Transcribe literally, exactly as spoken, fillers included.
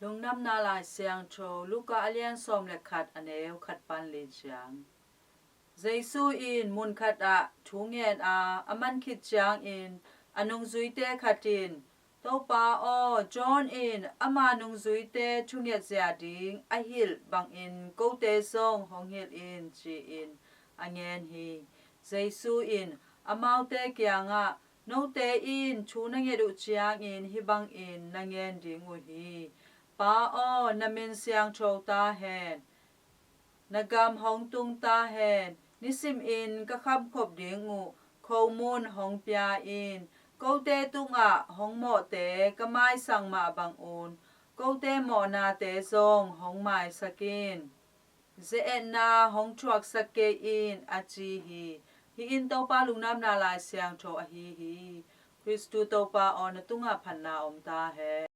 Lungdamna Lai Siangtho, Luka a lian sawm le khat, a neu khat pan li ciang. Jesu in mun khatah thu ngen a, a man khit ciangin a nungzuite khat in, "Topa aw, John in ama nungzuite thungetzia ding a hilh bangin kote zong hong hilh in," ci-in a ngen hi. Jesu in amaute kiangah, "Note in thu na nget uh ciangin hih bangin na ngen ding uh hi: 'Pa aw, na min siangtho ta hen, na gam hong tung ta hen, nisimin ka khamkhop ding uh khomun hong pia in. Kote tungah hong mawhte ka maisak mah bangun kote mawhnate zong hong maisak in. Ze-etna hong thuaksak kei in,'" a ci hi. Hih in Topa Lungdamna Lai Siangtho ahi hi. Khristu Topa aw, na tungah phatna om ta hen.